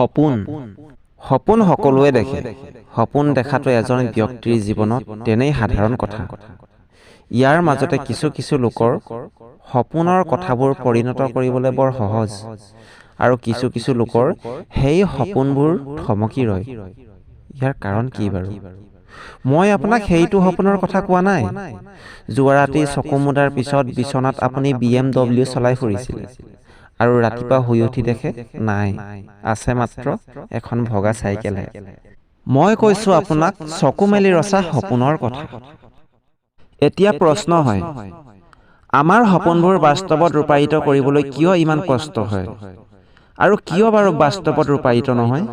সপোন সপোন সকলোৱে দেখে। সপোন দেখাটো এজন ব্যক্তিৰ জীৱনত তেনেই সাধাৰণ কথা। ইয়াৰ মাজতে কিছু কিছু লোকৰ সপোনৰ কথাবোৰ পৰিণত কৰিবলৈ বৰ সহজ আৰু কিছু কিছু লোকৰ সেই সপোনবোৰ থমকি ৰয়। ইয়াৰ কাৰণ কি বাৰু? মই আপোনাক সেইটো সপোনৰ কথা কোৱা নাই, যোৱা ৰাতি চকু মুদাৰ পিছত বিচনাত আপুনি BMW চলাই ফুৰিছিলে আৰু ৰাতিপুৱা শুই উঠি দেখে নাই, আছে মাত্ৰ এখন ভগা চাইকেলহে। মই কৈছোঁ আপোনাক চকু মেলি ৰচা সপোনৰ কথা। এতিয়া প্ৰশ্ন হয়, আমাৰ সপোনবোৰ বাস্তৱত ৰূপায়িত কৰিবলৈ কিয় ইমান কষ্ট হয় আৰু কিয় বাৰু বাস্তৱত ৰূপায়িত নহয়?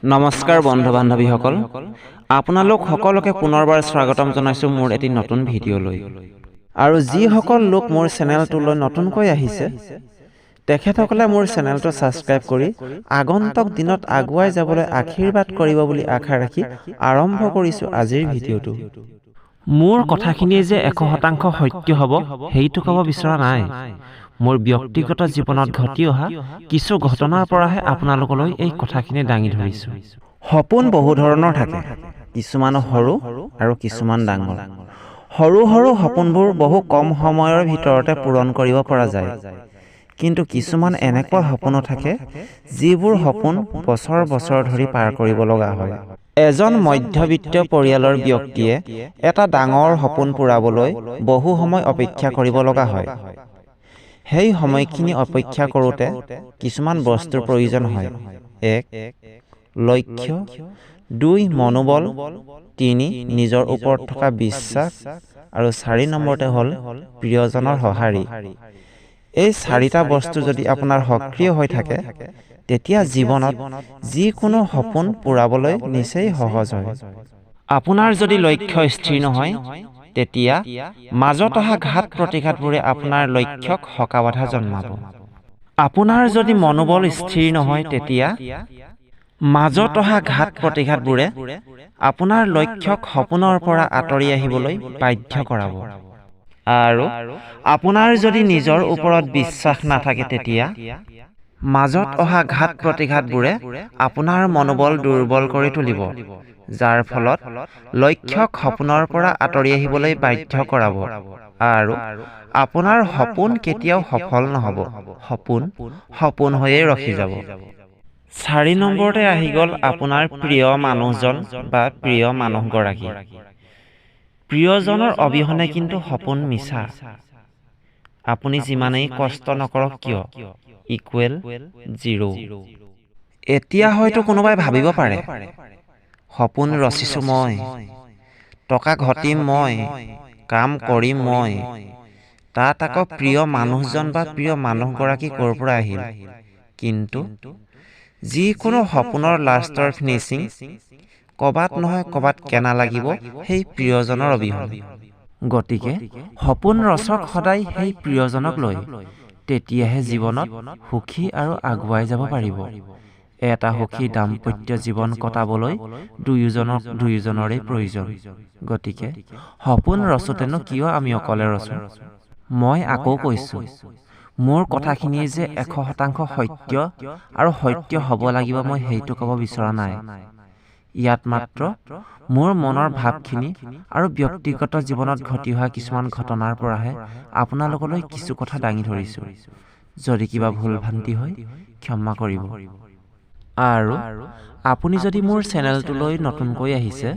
নমস্কাৰ বন্ধু বান্ধৱীসকল, আপোনালোক সকলোকে পুনৰবাৰ স্বাগতম জনাইছোঁ মোৰ এটি নতুন ভিডিঅ'লৈ। আৰু যিসকল লোক মোৰ চেনেলটোলৈ নতুনকৈ আহিছে, তেখেতসকলে মোৰ চেনেলটো ছাবস্ক্ৰাইব কৰি আগন্তুক দিনত আগুৱাই যাবলৈ আশীৰ্বাদ কৰিব বুলি আশা ৰাখি আৰম্ভ কৰিছোঁ আজিৰ ভিডিঅ'টো। মোৰ কথাখিনিয়ে যে 100% সত্য হ'ব সেইটো ক'ব বিচৰা নাই। মোৰ ব্যক্তিগত জীৱনত ঘটি অহা কিছু ঘটনাৰ পৰাহে আপোনালোকলৈ এই কথাখিনি দাঙি ধৰিছোঁ। সপোন বহু ধৰণৰ থাকে, কিছুমান সৰু আৰু কিছুমান ডাঙৰ। সৰু সৰু সপোনবোৰ বহু কম সময়ৰ ভিতৰতে পূৰণ কৰিব পৰা যায়, কিন্তু কিছুমান এনেকুৱা সপোনো থাকে যিবোৰ সপোন বছৰ বছৰ ধৰি পাৰ কৰিব লগা হয়। এজন মধ্যবিত্ত পৰিয়ালৰ ব্যক্তিয়ে এটা ডাঙৰ সপোন পূৰাবলৈ বহু সময় অপেক্ষা কৰিব লগা হয়। সেই সময়খিনি অপেক্ষা কৰোঁতে কিছুমান বস্তুৰ প্ৰয়োজন হয়। 1 লক্ষ্য, 2 মনোবল, 3 নিজৰ ওপৰত থকা বিশ্বাস আৰু 4 নম্বৰতে হ'ল প্ৰিয়জনৰ সঁহাৰি। এই চাৰিটা বস্তু যদি আপোনাৰ সক্ৰিয় হৈ থাকে, তেতিয়া জীৱনত যিকোনো সপোন পূৰাবলৈ নিচেই সহজ হয়। আপোনাৰ যদি লক্ষ্য স্থিৰ নহয়, তেতিয়া মাজত অহা ঘাত প্ৰতিঘাতবোৰে আপোনাৰ লক্ষ্যক হকাবাধা জন্মাব। আপোনাৰ যদি মনোবল স্থিৰ নহয়, তেতিয়া মাজত অহা ঘাত প্ৰতিঘাতবোৰে আপোনাৰ লক্ষ্যক সপোনৰ পৰা আঁতৰি আহিবলৈ বাধ্য কৰাব। আৰু আপোনাৰ যদি নিজৰ ওপৰত বিশ্বাস নাথাকে, তেতিয়া মাজত অহা ঘাত প্ৰতিঘাতবোৰে আপোনাৰ মনোবল দুৰ্বল কৰি তুলিব, যাৰ ফলত লক্ষ্যক সপোনৰ পৰা আঁতৰি আহিবলৈ বাধ্য কৰাব আৰু আপোনাৰ সপোন কেতিয়াও সফল নহ'ব, সপোন সপোন হৈয়ে ৰখি যাব। 4 নম্বৰতে আহি গ'ল আপোনাৰ প্ৰিয় মানুহজন বা প্ৰিয় মানুহগৰাকী। প্ৰিয়জনৰ অবিহনে কিন্তু সপোন মিছা। আপুনি যিমানেই কষ্ট নকৰক কিয়, ইকুৱেল 0। এতিয়া হয়তো কোনোবাই ভাবিব পাৰে, সপোন ৰচিছোঁ মই, টকা ঘটিম মই, কাম কৰিম মই, তাত আকৌ প্ৰিয় মানুহজন বা প্ৰিয় মানুহগৰাকী ক'ৰ পৰা আহিল? কিন্তু যিকোনো সপোনৰ লাষ্টৰ ফিনিচিং ক'ৰবাত নহয় ক'ৰবাত কেনা লাগিব সেই প্ৰিয়জনৰ অবিহনে। গতিকে সপোন ৰচক সদায় সেই প্ৰিয়জনক লৈ, তেতিয়াহে জীৱনত সুখী আৰু আগুৱাই যাব পাৰিব। এটা সুখী দাম্পত্য জীৱন কটাবলৈ দুয়োজনক দুয়োজনৰে প্ৰয়োজন। গতিকে সপোন ৰচোঁতেনো কিয় আমি অকলে ৰচোঁ? মই আকৌ কৈছোঁ, মোৰ কথাখিনিয়ে যে 100% সত্য আৰু সত্য হ'ব লাগিব মই সেইটো ক'ব বিচৰা নাই। ইয়াত মাত্ৰ মোৰ মনৰ ভাৱখিনি আৰু ব্যক্তিগত জীৱনত ঘটি অহা কিছুমান ঘটনাৰ পৰাহে আপোনালোকলৈ কিছু কথা দাঙি ধৰিছোঁ। যদি কিবা ভুল ভ্ৰান্তি হয় ক্ষমা কৰিব। আৰু আপুনি যদি মোৰ চেনেলটোলৈ নতুনকৈ আহিছে,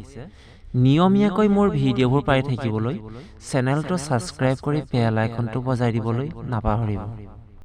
নিয়মীয়াকৈ মোৰ ভিডিঅ'বোৰ পাই থাকিবলৈ চেনেলটো ছাবস্ক্ৰাইব কৰি বেল আইকনটো বজাই দিবলৈ নাপাহৰিব।